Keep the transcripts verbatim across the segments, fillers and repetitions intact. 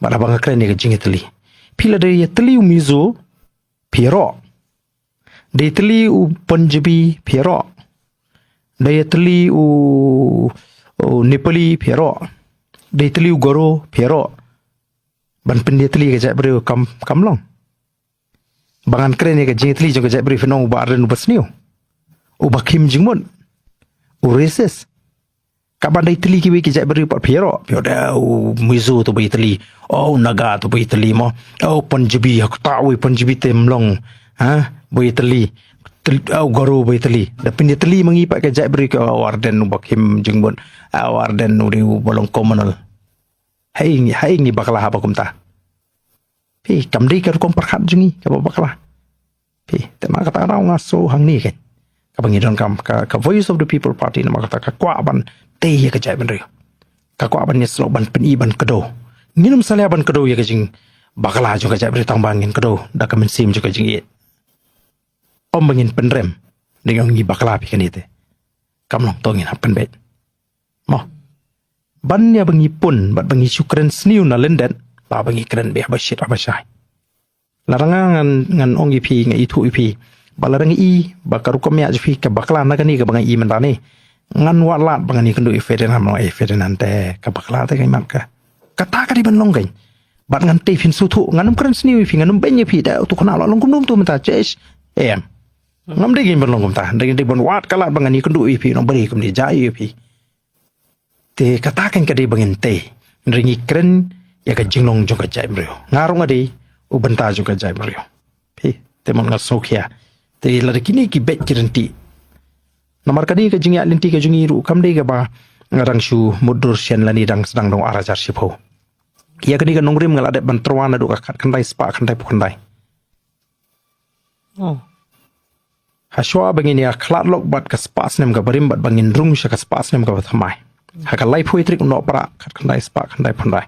Bad haba nga kren ïa ka jingïatylli, phi la dei ïatylli u Mizo, phi ïaroh. Dei ïatylli u Punjabi, phi ïaroh. Dei ïatylli u, u Nepali, phi ïaroh. Dei ïatylli u Garo, phi ïaroh. Ban pynïatylli ka jaitbynriew kam, kam long. Ba ngan kren ïa ka jingïatylli jong ka jaitbynriew, phin ong u Bah Ardent u basniew, u bakhim jingmut, u racist. Ka ban da ïatylli kiwei ki jaitbynriew pat, phi ïaroh. Phi ïaroh, u Mizo to ba ïatylli. O, u Naga to ba ïatylli mo. O, u Punjabi, ha kata wei Punjabi te ym long. Ha? Ba ïatylli. Tyl-, o, u Garo ba ïatylli. Da pynïatylli ma ngi pat ka jaitbynriew, o, u Ardent u bakhim jingmut. O, u Ardent u dei uba long communal. Haei ngi, haei ngi bakla haba kumta? Phi, kam dei ka rukom pyrkhat jong ngi kaba bakla. Phi, te namar kata nga sngew hangne keiñ, kaba ngi donkam ka, ka Voice of the People Party, namar kata ka kwah ban tei ïa ka jaitbynriew. Ka kwah ban ïasyllok, ban pyni, ban kdew. Ngin ym salia ban kdew ïa ka jingbakla jong ka jaitbynriew tang ba ngin kdew da ka mynsiem jong ka jingïeit. Ym ba ngin pynrem, da ong ngi bakla phi kane te. Kam long, to ngin hap pynbeit. Mo. Ban ïa ba ngi pun, bad ba ngi shu kren sniew na lyndet, la ba ngi kren beit haba shit haba shai. Lada nga ngan, ngan ong ïa phi, nga ithuh ïa phi. Ba lada nga i ba ka rukom ïa jong phi ka bakla na kane kaba nga i mynta ne, ngan wad lad ba ngan ïakynduh ïa Ferdinand, mo, eh, Ferdinand te ka bakla te ka imat ka. Kata ka dei ban long keiñ. Bad ngan tei phin sngewthuh, ngan ym kren sniew ïa phi, ngan ym beiñ ïa phi, da uto u khynnah la long kumno kumto mynta, chesh. Em. Ngam dei keiñ ban long kumta, dei, dei ban wad ka lad ba ngan ïakynduh ïa phi, ngan bari kumne, jia ïa phi. Te kata keiñ ka dei ba ngin tei. Hynrei ngi kren ïa ka jinglong jong ka jaitbynriew. Nga ruh nga dei u bynta jong ka jaitbynriew. Phi, te mon nga sngewkhia. Te lada kine ki beit ki ryntih. Namar kane ka jingïaid lynti ka jong ngi ruh kam dei kaba nga dang shu mutdur shen lane dang sdang da u ar hajar shiphew. Ïa kane ka nongrim nga la dep ban tyrwa naduh ka khatkhyndai spah khyndaiphew khyndai. Oh. Hashwa ba ngin ïa khlad lok bad ka spah snem kaba rim bad ba ngin rung sha ka spah snem kaba thymmai. Ha ka laiphew tarik u Nohprah khatkhyndai spah khyndaiphew khyndai,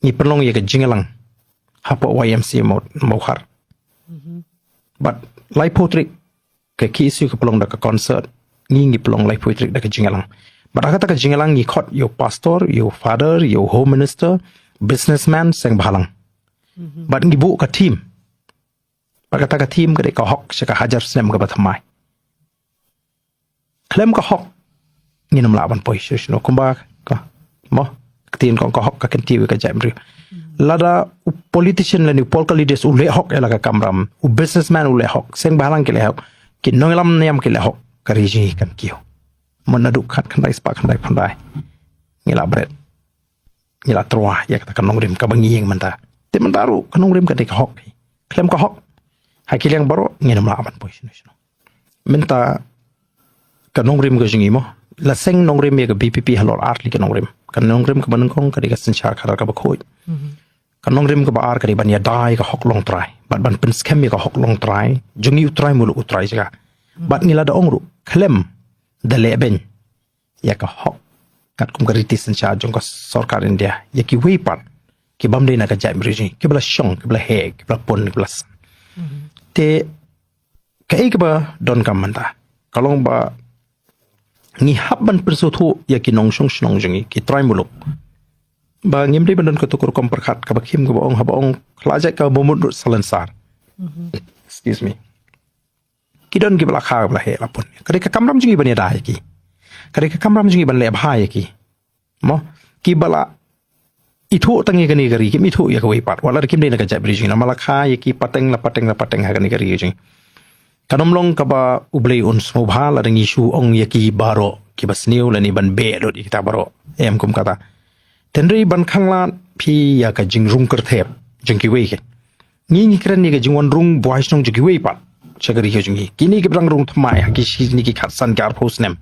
ngi pynlong ïa ka jingïalang hapoh Y M C A Mawkhar. Bad laiphew tarik ka K S U ka pynlong da ka concert. Ngi, ngi pynlong laiphew tarik da ka jingïalang. Bad ha kata ka jingïalang ngi khot ïa u pastor, ïa u father, ïa u home minister, businessman, seng bhalang. Bad ngi buh ka theme. Bad kata ka theme ka dei ka hok sha ka hajar snem kaba thymmai. Khlem ka hok ngin ym lah ban poi shuh shuh, kumba ka, mo, ka ktien ka ong ka hok ka kyntiew ïa ka jaitbynriew. Lada u politician lane u political leaders u leh hok ïa la ka kamram, u businessman u leh hok, seng bhalang ki leh hok, ki nongïalam niam ki leh hok, ka ri jong ngi kan kiew. Mo, naduh khatkhyndai spah khyndaiphew khyndai ngi la bret, ngi la tyrwa ïa kata ka nongrim kaba ngi ïeng mynta. Te mynta ruh ka nongrim ka dei ka hok. Khlem ka hok, ha ki liang baroh ngin ym lah ban poi shano shano. Mynta ka nongrim ka jong ngi, mo, la seng nongrim ïa ka V P P halor ar tylli ka nongrim. Ka nongrim kaba nyngkong ka dei ka synshar khadar kaba khuid. Ka nongrim kaba ar ka dei ban ïada ïa ka hok longtrai bad ban pynskhem ïa ka hok longtrai jong ngi, u trai muluk, u trai jaka. Bad ngi la da ong ruh, khlem da lehbeiñ ïa ka hok katkum ka riti synshar jong ka sorkar India ïa kiwei pat ki bym dei na ka jaitbynriew jong ngi, kiba la shong, kiba la heh, kiba la pun, kiba la san. Te kaei kaba donkam mynta ka long ba ngi hap ban pynsngewthuh ïa ki nongshong shnong jong ngi, ki trai muluk, ba ngim dei ban don kato ka rukom pyrkhat kaba khim kaba ong, haba ong khlajait kaba mut ruh salonsar. Excuse me. Ki don kiba la kha, kiba la heh, la pun. Ka dei ka kamram jong ngi ban ïada ïa ki. Ka dei ka kamram jong ngi ban leh bha ïa ki. Mo, kiba la ithuh tang ïa kane ka ri, kim ithuh ïa kawei pat, wat la kim dei na ka jaitbynriew jong ngi, namar la kha ïa ki pateng la pateng la pateng ha kane ka ri jong ngi. Kan ym long kaba U Blei un sngewbha lada ngi shu ong ïa ki baroh kiba sniew lane ban beh lut ïa kita baroh. Em, kum kata. Hynrei ban khanglad phi ïa ka jingrung kyrthep jong kiwei ki. Ngi, ngi kren ïa ka jingwan rung buhai shnong jong kiwei pat sha ka ri ka jong ngi. Kine kiba dang rung thymmai ha ki shi ne ki khatsan, ki arphew snem,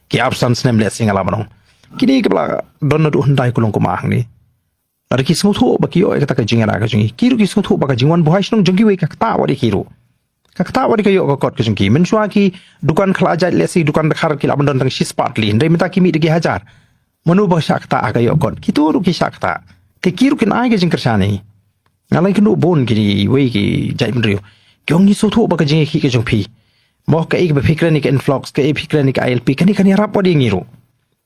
ki arphew san snem lehse nga lah ban ong. Kine kiba la don naduh hyndai kulong kumba hangne, lada ki sngewthuh ba ki ïoh ïa kata ka jingïada ka jong ngi, ki ruh ki sngewthuh ba ka jingwan buhai shnong jong kiwei ka ktah wat ïa ki ruh. Ka ktah wat ïa ka ïoh ka kot ka jong ki. Mynshuwa ki dukan khlajait lehse, dukan dkhar ki lah ban don tang shi spah tylli, hynrei mynta ki mih da ki hajar. Mano ba shah ktah ha ka ïoh kot? Kito ruh ki shah ktah. Te ki ruh kin ai ka jingkyrshan ïa ngi. Nga la ïakynduh bun kiwei ki jaitbynriew, ki ong ngi sngewthuh ba ka jingïakhih ka jong phi, mo, kaei kaba phi kren ïa ka influx, kaei phi kren ïa ka I L P, kane kan ïarap wat ïa ngi ruh.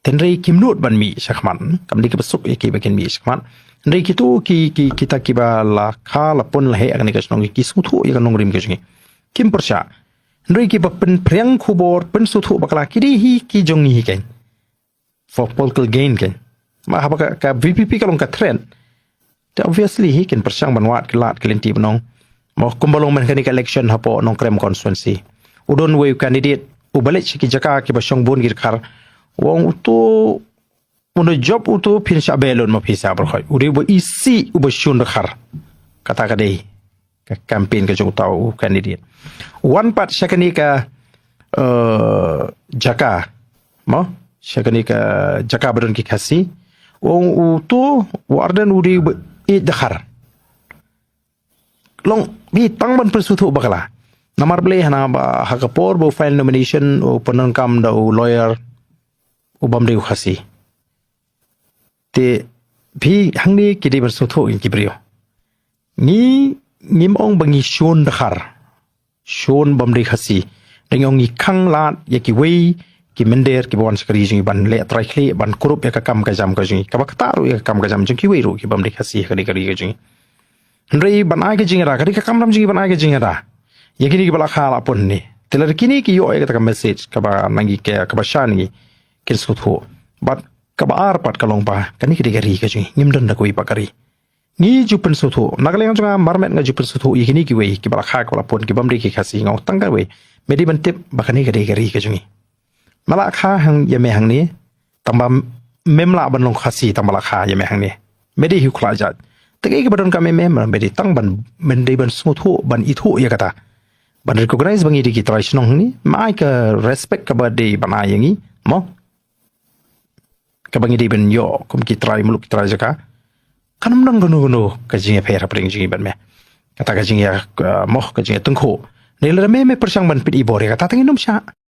Hynrei kim nud ban mih shakhmat. Kam dei kaba suk ïa ki ba kin mih shakhmat. Hynrei kito ki, ki, kita kiba la kha la pun la heh ha kane ka shnong ki sngewthuh ïa ka nongrim ka jong ngi. Kim pyrshah. Hynrei kiba pynphriang khubor, pynsngewthuh bakla, ki dei hi ki jong ngi hi kein. For political gain kein. Ma haba ka, ka V P P ka long ka threat, te obviously hi kin pyrshang ban wad ki lad ki lynti ban ong, mo, kumba long man kane ka election hapoh Nongkrem constituency. U don uwei u candidate uba leit sha ki jaka kiba shong bun ki dkhar. U ong uto, u nang jop uto, phin shah beh lut ma phi sa baroh. U dei uba isih, uba shun dkhar. Kata ka dei ka campaign ka jong uta u candidate. Wan pat sha kane ka, eh, jaka, mo, sha kane ka jaka ba don ki Khasi. U ong uto, u Ardent u dei uba ïeit dkhar. Long, phi tang ban pynsngewthuh bakla. Namar balei, hana ba ha ka por ba u file nomination u pyndonkam da u lawyer u bym dei u Khasi. Te phi hangne ki dei ban sngewthuh ïa ki briew. Ngi, ngim ong ba ngi shun dkhar, shun bym dei Khasi. Te ngi ong ngi khang lad ïa kiwei ki mynder kiba wan sha ka ri jong ngi ban leh trai khlieh, ban kurup ïa ka kam ka jam ka jong ngi. Kaba ktah ruh ïa ka kam ka jam jong kiwei ruh ki bym dei Khasi ha kane ka ri ka jong ngi. Hynrei ban ai ka jingïada, ka dei ka kamram jong ngi ban ai ka jingïada ïa kine kiba la kha la pun hangne. Te lada kine ki ïoh ïa kata ka message kaba na ngi, ka, kaba shah na ngi, kin sngewthuh. Bad kaba ar pat ka long ba kane ka dei ka ri ka jong ngi, ngim don da kawei pat ka ri. Ngi ju pynsngewthuh, na ka liang jong nga marmet nga ju pynsngewthuh ïa kine kiwei kiba la kha kiba la pun ki bym dei ki Khasi, nga ong tang kawei, me dei ban tip ba kane ka dei ka ri ka jong ngi. Me la kha hang ïa me hangne, tang ba mem lah ban long Khasi tang ba la kha ïa me hangne. Me dei hi u khla jait. Te kaei kaba donkam ïa me, me dei tang ban, me dei ban sngewthuh, ban ithuh ïa kata. Ban recognize ba ngi dei ki trai shnong hangne, me ai ka respect kaba dei ban ai ïa ngi, mo. Kaba ngi dei ban ïoh kum ki trai muluk, ki trai jaka. Kan ym don kano kano ka jingïapher hapdeng jong ngi bad me. Kata ka jingïa, uh, mo, ka jingïatyngkhuh. Hynrei lada me, me pyrshang ban peit i bor ïa kata, te ngin ym shah.